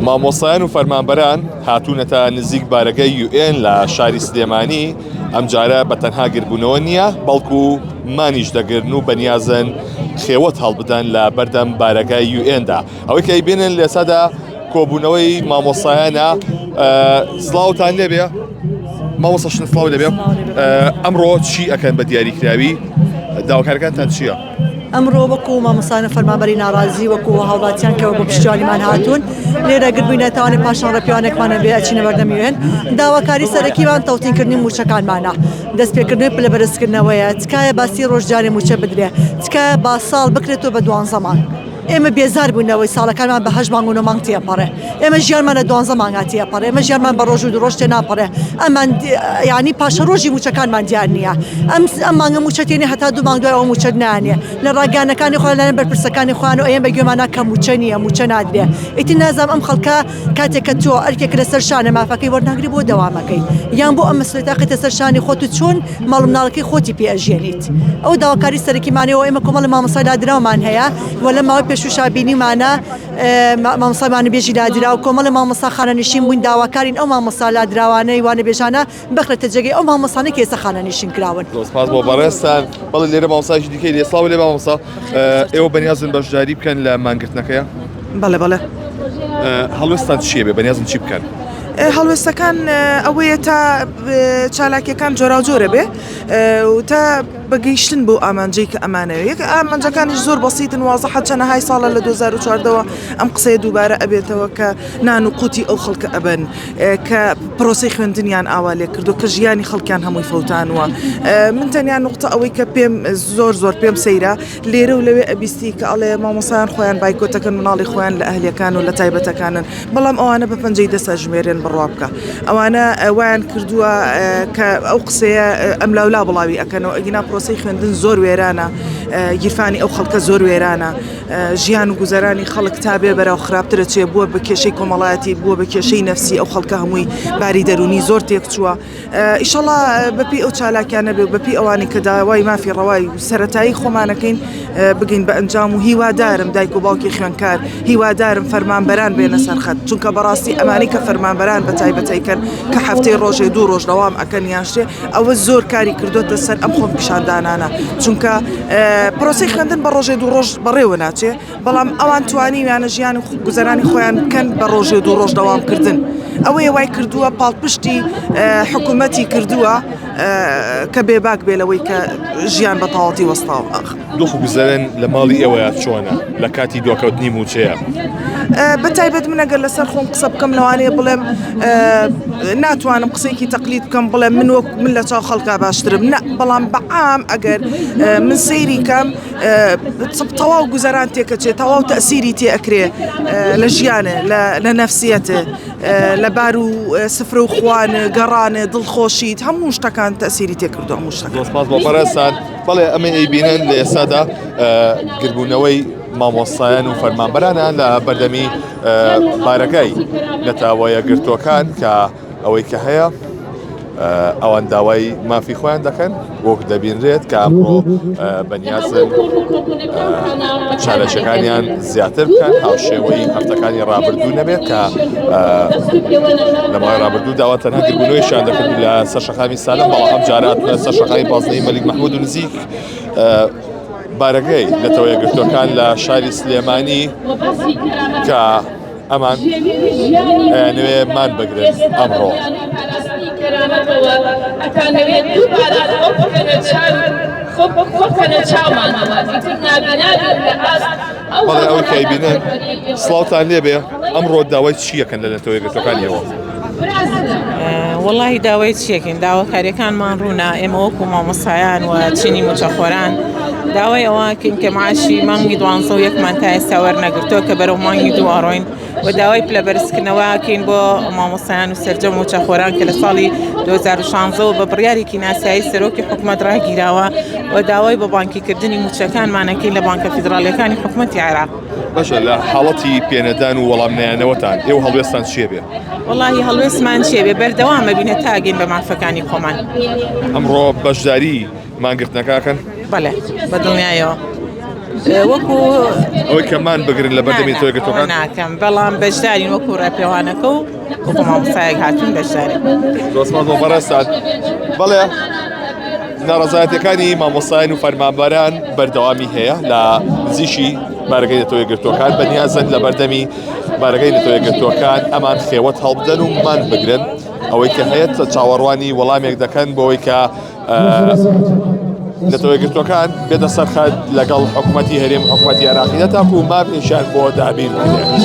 مامۆستایان و فەرمانبەران هاتوونەتە نزیک بارەگای یوئێن لە شاری سلێمانی، ئەمجارە بە تەنها گربوونەوە نییە، بەڵکو مانیش دەگرن و بەنیازن خێوەت هەڵبدەن لە بەردەم بارەگای یوئێندا. ئەوەی کە ئەیبینن لێسادا کۆبوونەوەی مامۆستایانە. سڵاوتان لێبێ مامۆستا شن سڵاو لێبێ. ئەمڕۆ چی ئەکەن بە دیاریکراوی داواکارەکانتان چییە؟ ئەمڕۆ وەکو مامۆستایان و فەرمانبەری ناڕازی وەکو هاوڵاتیان کە بۆ پشتیوانیمان هاتوون لێرە گردبووینەتەوانێ پاشان ڕێپێوانێکمان هەبێ ئەچینە بەردەم یوێن داواکاری سەرەکیمان تەوتینکردنی مووچەکانمانە دەستپێکردنەوەی پلە بەرزکردنەوەیە تکایە باسی ڕۆژ جارێ مووچە بدرێ تکایە با ساڵ بکرێتەوە بە دوانزە مانگ ئێمە بێزار بووین لەوەی ساڵەکانمان بە هەشت مانگ و نۆ مانگ تێپەڕێ ئێمە ژیانمان لە دوانزە مانگا تێپەڕێ ئێمە ژیانمان بە ڕۆژ و دوو ڕۆژ تێناپەڕێ ئەمان یانی پاشەڕۆژی مووچەکانمان دیار نییە ئەم ئەم مانگە مووچە تێنێ هەتا دوو مانگ دوای ئەوە مووچەت نانێ لە ڕاگەیاندنەکانی خۆیان لەلایەن بەرپرسەکانی خۆیان و ئەیەن بە گوێمانا کە مووچە نییە مووچە نادرێ ئیتر نازانم ئەم خەڵکە کاتێک کە تۆ ئەرکێک لەسەر شانە مافەکەی وەرناگری بۆ دەوامەکەی یان بۆ ئەم مەسئولیەتە ئەخەیتە سەر شانی خۆت و چۆن ماڵ و مناڵەکەی خۆتی پێ ئەژیەنیت ئەو داواکاری سەرەکیمانەوە ئێمە کۆمەڵی مامۆستای لادراومان هەیە و لە ماوەی پێشووشا بینیمانە مامۆستای وانەبێژی لادرا و کۆمەڵی مامۆستا خانەنشین بووین داواکارین ئەو مامۆستا لادراوانەی وانەبێژانە بخرێتە جێگەی ئەو مامۆستانەی کە ئێستا خانەنشین کراون. زۆر سپاس بۆ بەڕێزتان. بەڵێ لێرە مامۆستایەکی دیکەی لێ سڵاو لێ مامۆستا ئێوە بەنیازن بەشداری بکەن لە مانگرتنەکەیە؟ بەڵێ بەڵێ. هەڵوێستان چییە بێ بەنیازن چی بکەن؟ هەڵوێستەکان ئەوەیە تا چالاکیەکان جۆراوجۆرە بێ و تا بە گەیشتن بەو ئامانجەی کە ئەمانەوێ یەک ئامانجەکانیش زۆر بەسیتن وازحە چەنەهای ساڵە لە 2014ەوە ئەم قسەیە دووبارە ئەبێتەوە کە نان و قوتی ئەو خەڵکە ئەبەن کە پرۆسەی خوێندنیان ئاوا لێ کردو کە ژیانی خەڵکیان هەمووی فەوتانوە من تەنیا نقطە ئەوەی کە پێم زۆر زۆر پێم سەیرە لێرە و لەوێ ئەبیستی کە ئەڵێ مامۆسایان خۆیان بایکۆتەکەن مناڵی خۆیان لە ئەهلیەکان و لە تایبەتەکانن بەڵام ئەوانە بە پەنجەی دەست ئەژمێرێن بڕوا بکە ئەوانە وایان کردووە کە ئەو قسەیە ئەملاولا بڵاوی ئەکەنەوە ئەگینا پرۆسەی خوێندن زۆر وێرانە گیرفانی ئەو خەڵکە زۆر وێرانە ژیان و گوزەرانی خەڵک تا بێ بەرەو خراپترە چێ بووە بە کێشەی کۆمەڵایەتی بووە بە کێشەی نەفسی ئەو خەڵکە هەمووی باری دەرونی زۆر تێکچووە ئیشەڵا بەپێی ئەو چالاکیانە بێ و بەپێی ئەوانەی کە داوای مافی ڕەوای و سەرەتایی خۆمانەکەین بگەین بە ئەنجام و هیوادارم دایک و باوکی خوێندکار هیوادارم فەرمانبەران بێنە سەرخەت چونکە بەڕاستی ئەمانی کە فەرمانبەران بە تایبەتەیکەن کە هەفتەی ڕۆژێ دوو ڕۆژ دەوام ئەکەن یان شتێ ئەوە زۆر کاری کردوتە سەر ئەم خۆپیشاندانانە چونکە پرۆسی خوێندن بە ڕۆژێ دوو ڕۆژ بەڕێوە ناچێ بەڵام ئەوان توانیویانە ژیان و گوزەرانی خۆیان بکەن بە ڕۆژێ دوو ڕۆژ دەوام کردن ئەوەیە وای کردووە پاڵپشتی حکوومەتی کردووە کە بێباک بێ لەوەی کە ژیان بە تەواوەتی وەستاوە. دۆخ و گوزەران لە ماڵی ئێوەیا چۆنە لە کاتی دواکەوتنی مووچەیە؟ بە تایبەت من ئەگەر لەسەر خۆم قسە بکەم لەوانەیە بڵێم ناتوانم قسەیەکی تەقلید بکەم بڵێم من وەک من لە چاو خەڵکا باشترم نە بەڵام بەعام ئەگەر من سەیری کەم تەواو گوزەران تێکەچێ تەواو تەسیری تێ ئەکرێ لە ژیانێ لە نەفسیەتێ لە بار و سفرە و خوان گەڕانێ دڵخۆشیت هەموو شتەکان تەسیری تێکردو هەموو شتەکان. زۆر سپاس بۆ بەڕێزتان. بەڵێ ئەمە ئەیبینن لە ئێستادا گربوونەوەی مامۆستایان و فەرمانبەرانە لە بەردەمی بارەگای نەتەوە یەکگرتووەکان کە ئەوەی کە هەیە ئەوان داوای مافی خۆیان دەکەن وەک دەبینرێت کە ئەمڕۆ بەنیازن چالەشەکانیان زیاتر بکەن هاوشێوەی هەفتەکانی ڕابردوو نەبێت کە لە ماوەی ڕابردوو داوا تەنها گربوونەوەیشیان دەکرد لە سەر شەقامی سالم بەڵام ئەم جارە هاتنە سەر شەقامی بازنەی مەلیک مەحمود و نزیک بارەگای نەتەوە یەکگرتووەکان لە شاری سلێمانی کە ئەمان ئەیانەوێ مان بگرن ئەمڕۆ. بەڵێ ئەوەی کە ئەیبینن سڵاوتان لێبێ ئەمڕۆ داوای چیەکەن لە نەتەوە یەکگرتووەکانیەوە؟ وەڵاهی داوای چیەکەین داواکاریەکانمان ڕوونە ئێمە وەکو مامۆستایان و چینی موچەخۆران داوای ئەوەکەین کە معاشی مانگی دوانزە و یەکمان تا ئێستا وەرنەگرتووە کە بەرەو مانگی دوو ئەڕۆین و داوای پلە بەرزکردنەوەکەین بۆ مامۆستایان و سەرجەم موچەخۆران کە لە ساڵی 2016 بە بڕیارێکی ناسایی سەرۆکی حکومەت ڕاگیراوە و داوای بە بانکیکردنی موچەکانمانەکەین لە بانکە فیدراڵیەکانی حکومەتی عێراق. باشە لە حاڵەتی پێنەدان و وەڵام نەیانەوەتان ئێوە هەڵوێستان چیە بێ؟ وەڵاهی هەڵوێستمان چیە بێ بەردەوام ئەبین هەتا ئەگەین بە مافەکانی خۆمان. ئەمڕۆ بەشداری مانگرتنەکە ئەکەن؟ بەڵێ بە دڵنیایەوە. وەکو ئەوەی کە مان بگرن لە بەردەمی نەتەوە یەکگرتووەکان؟ ناکەم بەڵام بەشدارین وەکو ڕێپێوانەکە و وەکو مامۆستایەک هاتوون بەشدارین. زۆر سپاس بۆ بەڕێزتان. بەڵێ ناڕەزایەتیەکانی مامۆستایان و فەرمانبەران بەردەوامی هەیە لە نزیکی بارەگای نەتەوە یەکگرتووەکان بەنیازن لە بەردەمی بارەگای نەتەوە یەکگرتووەکان ئەمان خێوەت هەڵبدەن و مان بگرن ئەوەی کە هەیە چاوەڕوانی وەڵامێک دەکەن بۆ ئەوەی کە نەتەوە یەکگرتووەکان بێتە سەر خەت لەگەڵ حکوومەتی هەرێم حکوومەتی عێراقیدا تاکو مافێکیان بۆ دابین بکرێت.